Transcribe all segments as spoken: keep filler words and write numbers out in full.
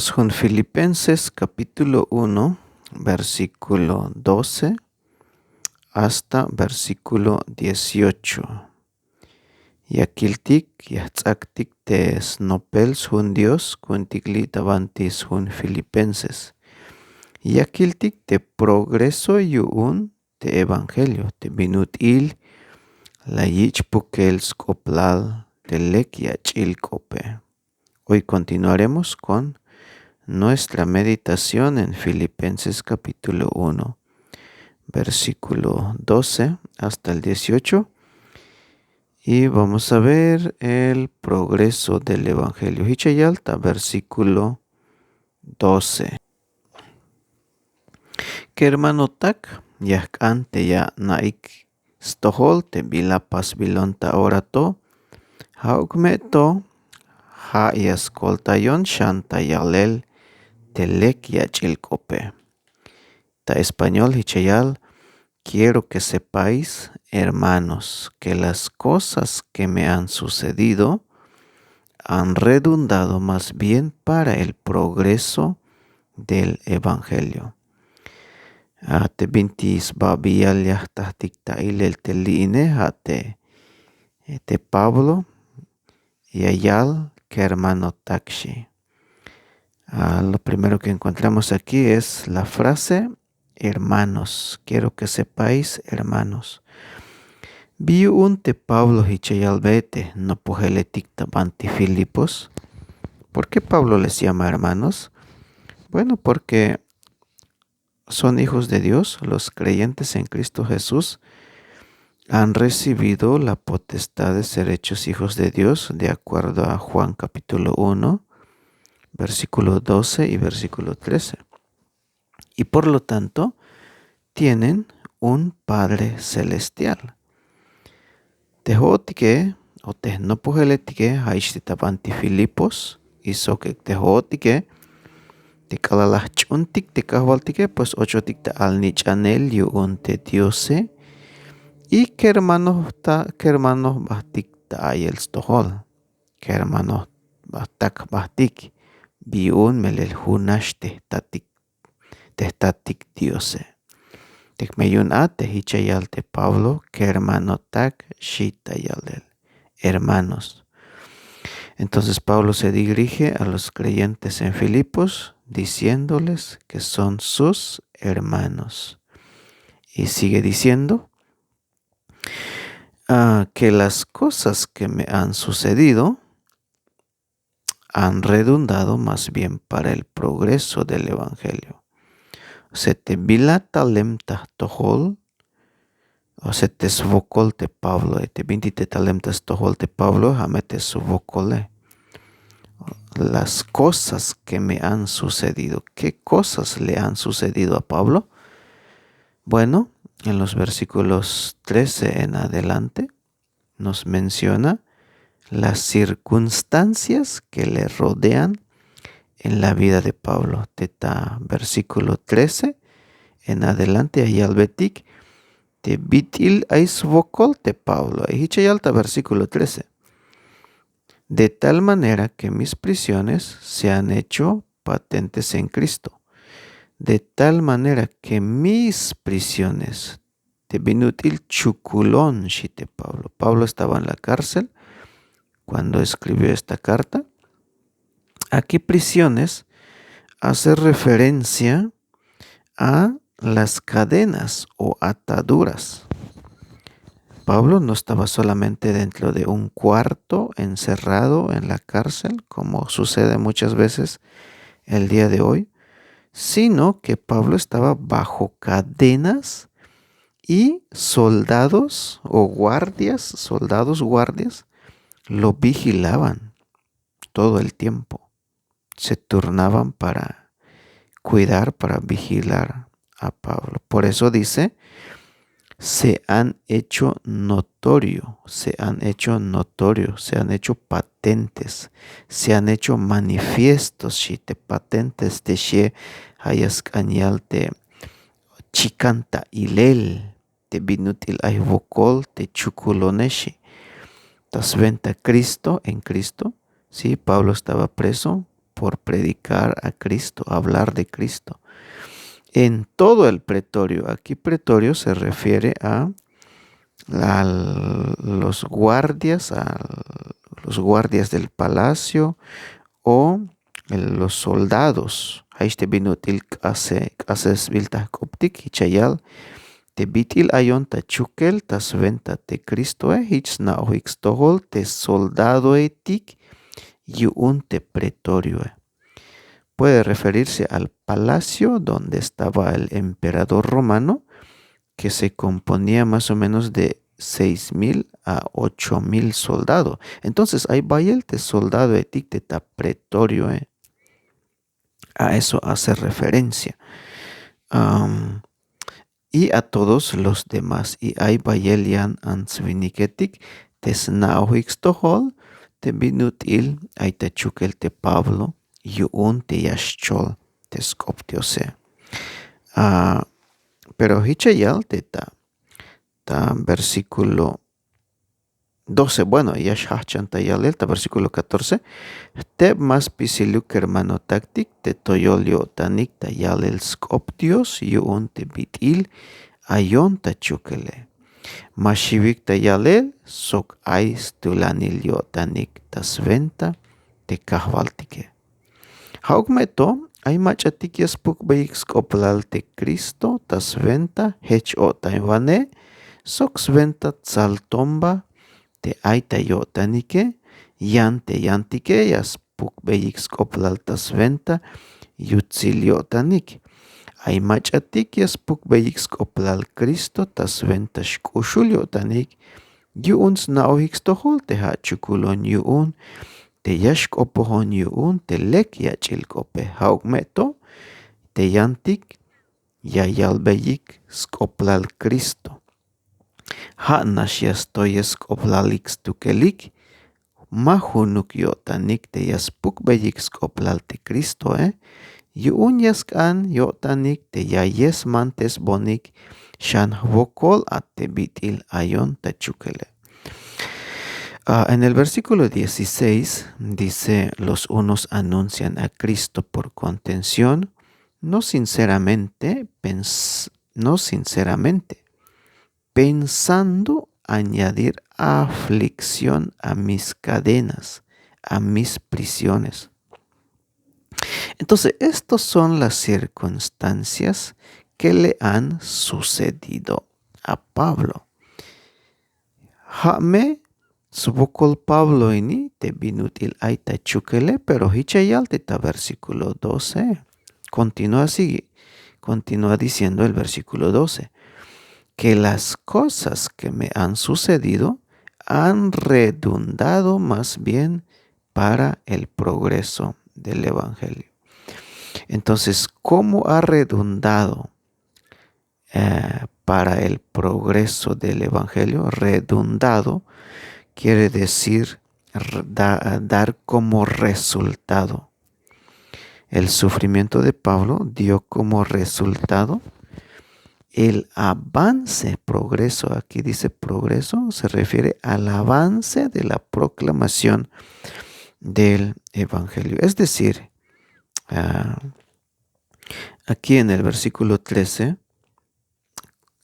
Jun Filipenses capítulo uno, versículo doce hasta versículo dieciocho. Ya kiltik, ya jts'aktik te snopel sjun Dios ku'untik li' ta banti sjun Filipenses. Ya kiltik te progreso yu'un te evangelio, te bin ut'il la yich' pukel sk'oplal te lek yach'il k'ope. Hoy continuaremos con nuestra meditación en Filipenses capítulo uno, versículo doce hasta el dieciocho. Y vamos a ver el progreso del evangelio. Jich ya yal ta versículo doce. Kermanotak, ya jk'an te ya ana'ik stojol te bila pasbilon ta ora to, ja'uk me to ja' ya skoltayon xan ta yalel te lek yach'il k'ope. Ta español jich ya yal: Quiero que sepáis, hermanos, que las cosas que me han sucedido han redundado más bien para el progreso del evangelio. A te binti sbabiyal ya jtatik ta ilel te li'ine, ja' te, te Pablo ya yal kermanotak xi. Ah, lo primero que encontramos aquí es la frase hermanos. Quiero que sepáis, hermanos. Bi yu'un te Pablo jich ya yalbe te jnopojeletik ta banti Filipos. ¿Por qué Pablo les llama hermanos? Bueno, porque son hijos de Dios, los creyentes en Cristo Jesús han recibido la potestad de ser hechos hijos de Dios, de acuerdo a Juan capítulo uno, versículo doce y versículo trece. Y por lo tanto, tienen un Padre celestial. Te jo'otike o te jnopojeletike, ja' ix te ta banti Filipos, y sok ek te jo'otike te k'alal la jch'uuntik te Kajwaltike, pues ochotik ta alnich'anel yu'un te Diose, y kermano ta, kermano jbajtik ta a'yel stojol, kermano jbajtak jbajtik bi yu'un melel junax te jtatik te jtatik Diose. Te me yu'un a te jich ya yal te Pablo, kermanotak xi ta yalel, hermanos. Entonces Pablo se dirige a los creyentes en Filipos diciéndoles que son sus hermanos. Y sigue diciendo, ah, que las cosas que me han sucedido han redundado más bien para el progreso del evangelio. O sea, te bila talem ta jtojol, o sea, te swokol te Pablo, eh, te binti te talem ta stojol te Pablo, ja' me te swokole. Las cosas que me han sucedido. ¿Qué cosas le han sucedido a Pablo? Bueno, en los versículos trece en adelante, nos menciona las circunstancias que le rodean en la vida de Pablo. Te ta versículo trece en adelante ya yalbetik te bit'il ay swokol te Pablo. Ay jich ya yal ta versículo trece. De tal manera que mis prisiones se han hecho patentes en Cristo. De tal manera que mis prisiones, te bin ut'il chukulon, xi te Pablo. Pablo estaba en la cárcel cuando escribió esta carta. Aquí prisiones hace referencia a las cadenas o ataduras. Pablo no estaba solamente dentro de un cuarto encerrado en la cárcel, como sucede muchas veces el día de hoy, sino que Pablo estaba bajo cadenas y soldados o guardias, soldados guardias, lo vigilaban todo el tiempo. Se turnaban para cuidar, para vigilar a Pablo. Por eso dice, se han hecho notorio, se han hecho notorio, se han hecho patentes, se han hecho manifiestos, xi te patentes te xie, ja' ya sk'an yal te chikan ta ilel te bin ut'il ay jwokol te chukulonex, xi. Ta swenta Cristo, en Cristo, sí, Pablo estaba preso por predicar a Cristo, hablar de Cristo. En todo el pretorio. Aquí pretorio se refiere a, a los guardias, a los guardias del palacio o los soldados. Ja'ix te bin ut'il k'ase k'asesbil ta jk'optik, jich ya yal te bit'il ayon ta chukel ta swenta te Cristoe, jich sna'ojik stojol te soldadoetik yu'un te pretorioe. Puede referirse al palacio donde estaba el emperador romano, que se componía más o menos de seis mil a ocho mil soldados. Entonces ay bayel te soldadoetik te ta pretorioe. A eso hace referencia. Am, y a todos los demás. Y ay bayel yan ants winiketik te sna'ojik stojol te bin ut'il ay ta chukel te Pablo yu'un te ya xchol te sk'op Diose. Ah, pero jich ya yal te ta, ta versículo doce, bueno, ya xjajch'an ta yalel ta versículo catorce. Jteb ma spisiluk kermanotaktik te toyol yo'tanik ta yalel sk'op Dios yu'un te bit'il ayon ta chukele. Ma xiwik ta yalel sok ay stulanil yo'tanik ta swenta te kajwaltike. Ja'uk me to ay mach'atik ya spukbeyik sk'oplal te Cristo ta swenta jech-o'tanwanej sok swenta tsaltomba te ay ta yo'tanike. Yan te yantike ya spukbeyik sk'oplal ta swenta yutsil yo'tanik. Ay mach'atik ya spukbeyik sk'oplal Cristo ta swenta xk'uxul yo'tanik yu'un sna'ojik stojol te ja' chukulon yu'un te ya xk'opojon yu'un te lek yach'il k'ope. Ja'uk me to te yantik ya yalbeyik sk'oplal Cristo. Ja' nax ya stoyes sk'oplalik stukelik. Ma junuk yo'tanik te ya spukbeyik sk'oplal te Cristoe. Yu'un ya sk'an yo'tanik te ya yesmantesbonik xan jwokol a te bit'il ayon ta chukele. Ah, en el versículo dieciséis dice: los unos anuncian a Cristo por contención, no sinceramente, pens- no sinceramente, pensando añadir aflicción a mis cadenas, a mis prisiones. Entonces, estas son las circunstancias que le han sucedido a Pablo. Ja' me swokol Pablo ini te bin ut'il ay ta chukele, pero jich ya yal te ta versículo doce. Continúa, sigue, continúa diciendo el versículo doce, que las cosas que me han sucedido han redundado más bien para el progreso del evangelio. Entonces, ¿cómo ha redundado eh, para el progreso del evangelio? Redundado quiere decir r- da- dar como resultado. El sufrimiento de Pablo dio como resultado el avance, progreso. Aquí dice progreso, se refiere al avance de la proclamación del evangelio. Es decir, ah, aquí en el versículo trece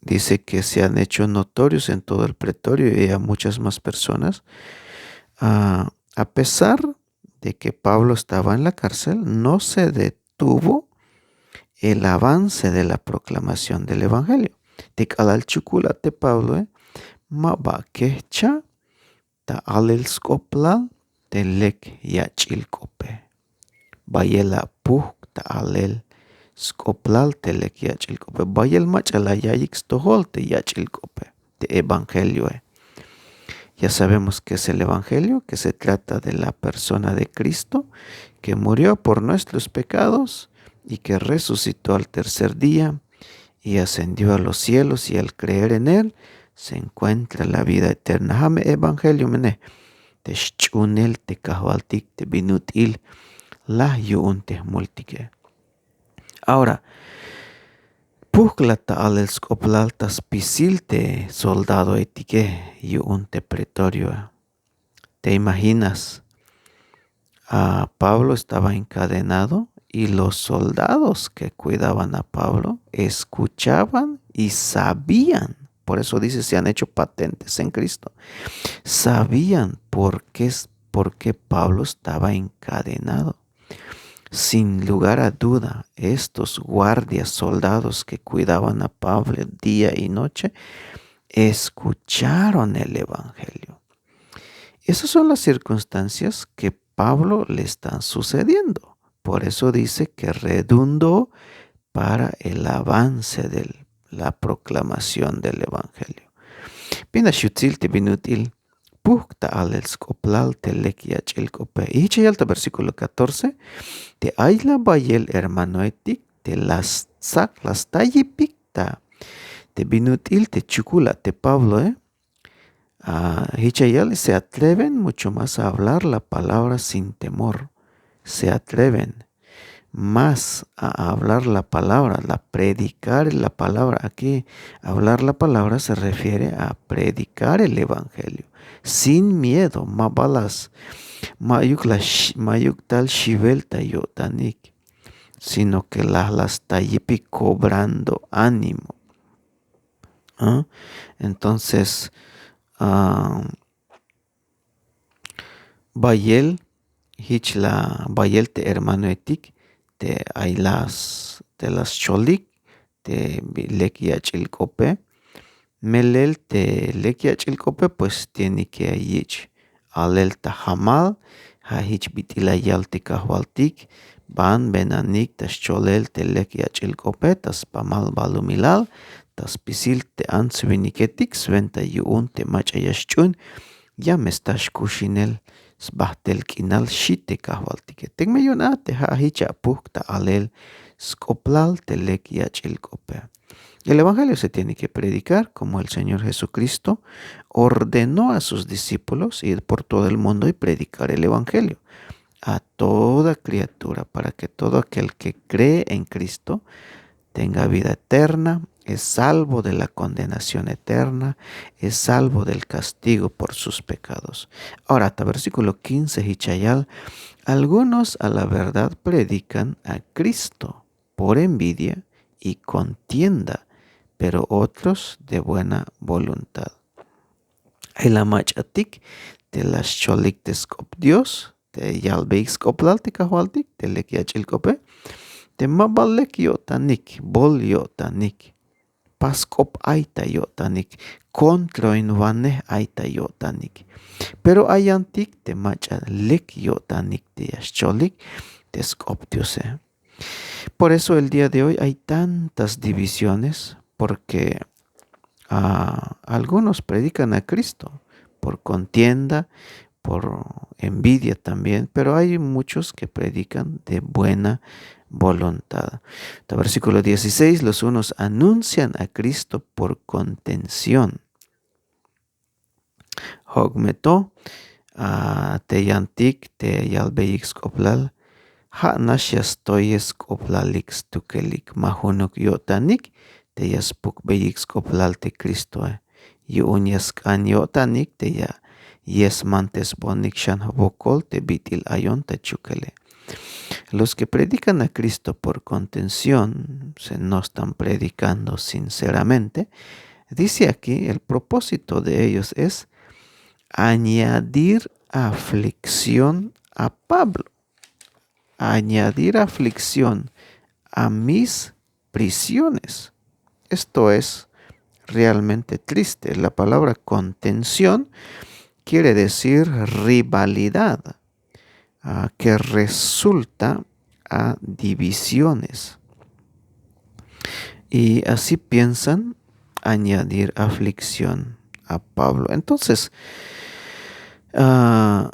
dice que se han hecho notorios en todo el pretorio y a muchas más personas. Ah, a pesar de que Pablo estaba en la cárcel, no se detuvo el avance de la proclamación del evangelio. Te k'alal chukul a te Pabloe, ma ba kejcha ta alel sk'oplal te lek yach'il k'ope. Bayel a pujk' ta alel sk'oplal te lek yach'il k'ope. Bayel mach'a la ya'iyik stojol te yach'il k'ope, te evangelioe. Ya sabemos que es el evangelio, que se trata de la persona de Cristo, que murió por nuestros pecados y que resucitó al tercer día y ascendió a los cielos, y al creer en él se encuentra la vida eterna. Ja' me evangelio mene, te xch'uunel te kajwaltik te bin ut'il laj yu'un te jmultike. Ahora, pujk'lat ta alel sk'oplal ta spisil te soldadoetike yu'un te pretorio. Te imaginas, A Pablo estaba encadenado y los soldados que cuidaban a Pablo escuchaban y sabían. Por eso dice, se han hecho patentes en Cristo. Sabían por qué, por qué Pablo estaba encadenado. Sin lugar a duda, estos guardias, soldados que cuidaban a Pablo día y noche, escucharon el evangelio. Esas son las circunstancias que Pablo le están sucediendo. Por eso dice que redundó para el avance de la proclamación del evangelio. Bin a xyutzil te bin ut'il pujk' ta alel sk'oplal te lek yach'il k'ope. Y jich ya yal ta versículo catorce, te ay la bayel hermanoetik te la stsak la sta yipik ta te bin ut'il te chukul a te Pabloe. Ah, jich ya yal, se atreven mucho más a hablar la palabra sin temor. Se atreven más a hablar la palabra, la predicar la palabra. Aquí hablar la palabra se refiere a predicar el evangelio sin miedo, ma bal la s-, mayuk la sh-, mayuk tal xivel ta yo'tanik, sino que la la sta yipik cobrando ánimo. ¿Ah? Entonces, ah, bayel, jich la bayel te hermanoetik te ay la s-, te la scholik te bi-, lek yach'il k'ope. Melel te lek yach'il k'ope, pues tiene que yich' alel ta jamal. Ja' jich bit'il la yal te kajwaltik: banbenanik ta scholel te lek yach'il k'ope ta spamal balumilal, ta spisil te ants-winiketik, swenta yu'un te mach'a ya xch'uun ya me sta xkuxinel sbajt'el k'inal, xi' te kajwaltike. Tek me yu'un a te ja' jich apujk' ta alel sk'oplal te lek yach'il k'ope. El evangelio se tiene que predicar como el Señor Jesucristo ordenó a sus discípulos ir por todo el mundo y predicar el evangelio a toda criatura, para que todo aquel que cree en Cristo tenga vida eterna, es salvo de la condenación eterna, es salvo del castigo por sus pecados. Ahora, hasta versículo quince, jich ya yal, algunos a la verdad predican a Cristo por envidia y contienda, pero otros de buena voluntad. Ay la mach'atik te la xcholik te sk'op Dios, te yalbeyik sk'oplal te kajwaltik te lek yach'il k'ope, te ma bal lek yo'tanik, bol yo'tanik, pas k'op ay ta yo'tanik, kontroinwanej ay ta yo'tanik. Pero ay yantik te mach'a lek yo'tanik te ya xcholik te sk'op Diose. Por eso el día de hoy hay tantas divisiones, porque ah, algunos predican a Cristo por contienda, por envidia también, pero hay muchos que predican de buena voluntad. Hasta versículo dieciséis, los unos anuncian a Cristo por contención. Jok me to, ah, te yantik te yalbeyik sk'oplal, ja' nax ya stoyes sk'oplalik stukelik, ma junuk yo'tanik te ya spukbeyik sk'oplal te Cristoe. Yu'un ya sk'an yo'tanik te ya yesmantesbonik xan jwokol te bit'il ayon ta chukele. Los que predican a Cristo por contención, se no están predicando sinceramente. Dice aquí, el propósito de ellos es añadir aflicción a Pablo, añadir aflicción a mis prisiones. Esto es realmente triste. La palabra contención quiere decir rivalidad, ah, que resulta a divisiones. Y así piensan añadir aflicción a Pablo. Entonces, ah,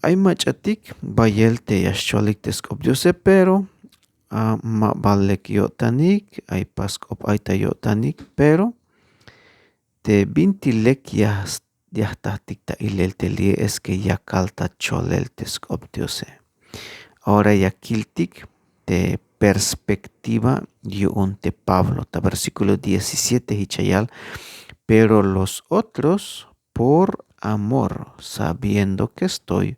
ay mach'atik bayel te ya xcholik te sk'op Diose, pero ah, ma bal lek yo'tanik, ay pas k'op ay ta yo'tanik, pero te binti lek ya s-, ya jtatik ta ilel te li'e es que yakal ta cholel te sk'op Diose. Ahora ya kiltik te perspectiva yu'un te Pablo, ta versículo diecisiete jich ya yal: pero los otros por amor, sabiendo que estoy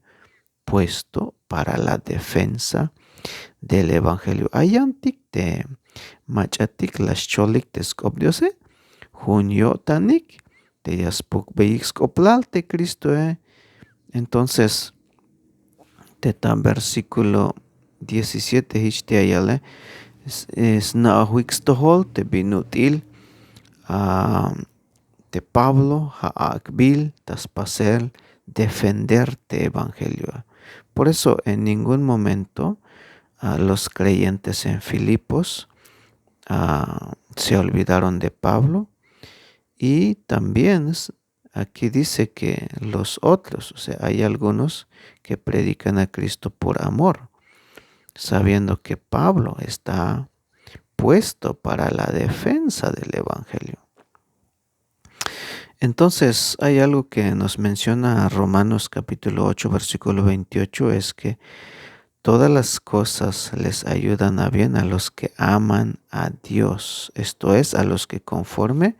puesto para la defensa del evangelio. Ay yantik te mach'atik la xcholik te sk'op diose, jun yo'tanik te ya spukbeyik sk'oplal te kristoe. Entonces te ta versíkulo diecisiete jich te ya yale, sna'ojwik stojol te bin ut'il a te pablo ja' ak'bil ta spasel defender te evangelioe. Por eso en ningún momento los kreyentes en filipos se olvidaron de pablo. Y también aquí dice ke los otros o sea ay algunos ke predikan a kristo por amor, sabiendo ke pablo esta puesto para la defensa del evangelio. Entonces ay algo ke nos menciona romanos kapítulo ocho versíkulo veintiocho es ke todas las kosas les ayudan a bien a los ke aman a dios, esto es a los ke konforme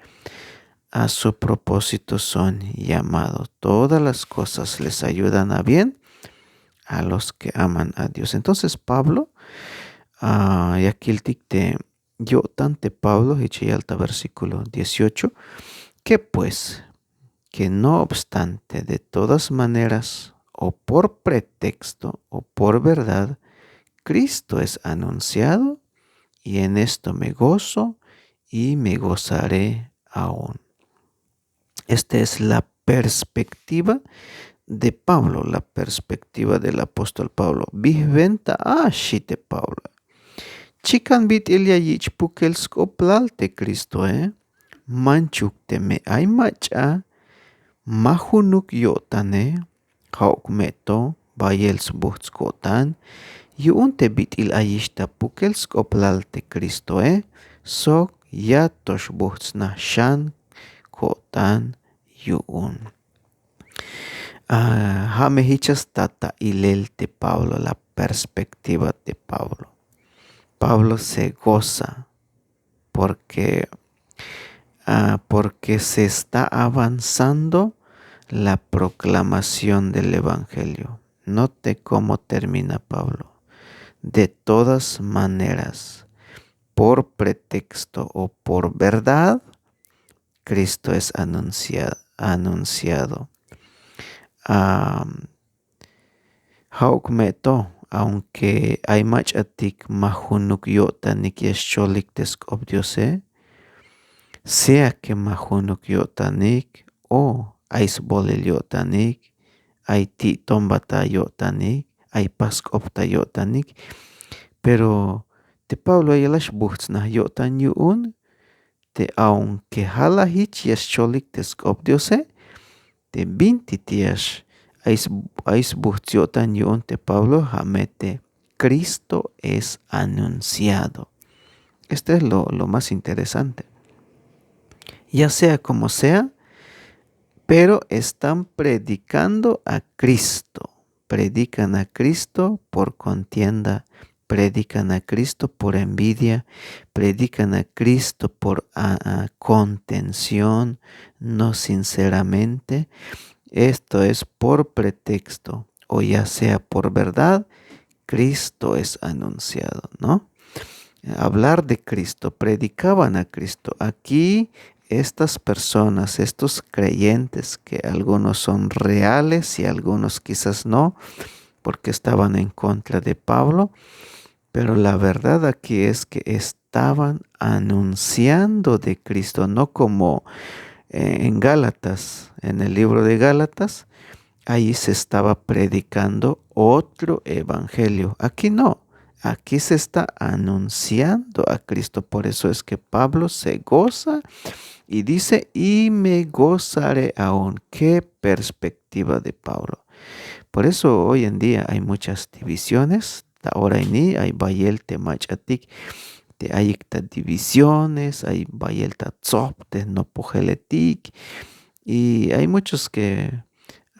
a su propósito son llamados. Todas las kosas les ayudan a bien a los ke aman a dios. Entonces pablo ya kiltik te yo'tan te pablo jich ya yal ta versíkulo dieciocho, ke pues ke no obstante de todas maneras o por pretexto o por verdad, kristo es anunciado y en esto me gozo y me gozaré aún. Esta es la perspektiva de pablo la perspektiva del apóstol pablo bijbenta a xi te pablo. Chikan bit'il ya yich' pukel sk'oplal te kristoe, manchuk teme ay mach'a ma junuk yo'tane, ja'uk me to bayel sbujts' ko'tan yu'un te bit'il ayix ta pukel sk'oplal te kristoe sok ya to xbujts'naj xan ko'tan yu'un. Ja' me jich asta ta ilel te pablo la perspektiva te pablo. Pablo se goza porke porke se esta avanzando la proklamación del evangelio. Note komo termina pablo. De todas maneras, por pretexto o por verdad, kristo es anunciado. Ja'uk me to aunke ay mach'atik ma junuk yo'tanik ya xcholik te sk'op diose, sea ke ma junuk yo'tanik o ay sbolil yo'tanik, ay ti'tomba ta yo'tanik, ay pask'op ta yo'tanik. Pero te pablo ya la xbujts'naj yo'tan yu'un te aunke ja' la jich ya xcholik te sk'op diose, te binti te ya ay sbujts' yo'tan yu'un te pablo ja' me te kristo es anunciado. Este es lo más interesante. Ya sea komo sea, pero están predikando a kristo. Predikan a kristo por kontienda, predikan a kristo por envidia, predikan a kristo por kontención, no sinceramente. Esto es por pretexto o ya sea por verdad, kristo es anunciado, no? Hablar de kristo predikaban a kristo. Akí estas personas estos kreyentes ke algunos son reales i algunos kizas no, porke estaban en kontra de pablo. Pero la verdad akí es ke estaban anunciando de kristo no komo en gálatas en el libro de gálatas, ayi se estaba predikando otro evangelio. Akí no. Akí se esta anunciando a kristo por eso es ke pablo se goza i dice i me gozare aun. Ke perspektiva de pablo. Por eso hoy en dia ay muchas divisiones. Ta ora ini ay bayel te mach'atik te ayik ta divisiones, ay bayel ta tzop te nopojeletik. I ay muchos ke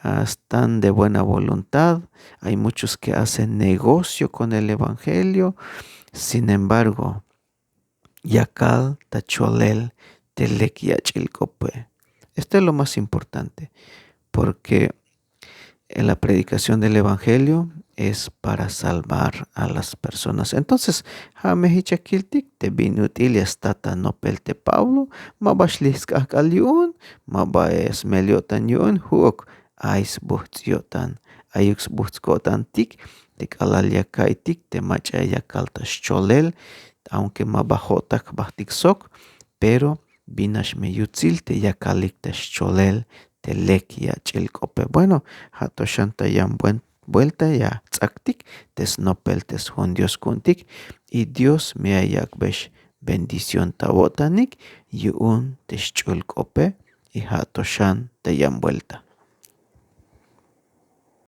están de buena voluntad. Ay muchos ke hacen negocio kon el evangelio. Sin embargo, yakal ta cholel te lek yach'il k'ope. Esto es lo más importante, porke la predikación del evangelio es para salvar a las personas. Entonces, ja' me jich ya kiltik te bin ut'il ya sta ta nopel te Pablo. Ma ba xlij sk'ajk'al yu'un, ma ba smel yo'tan yu'un, ju'uk ay sbujts' yo'tan, ayuk sbujts' ko'tantik te k'alal ya ka'iytik te mach'a ya kal ta xcholel, aunque ma ba jo'tak jbajtik sok, pero binax me yutsil te ya kalik ta xcholel te lek yach'il k'ope. Bueno, ja' to xan ta yan buen vuelta ya ts'aktik te snopel te sjun Dios ku'untik, y Dios me ya yak'bex bendición ta awo'tanik yu'un te xch'ul k'ope. Y ja' to xan ta yan vuelta.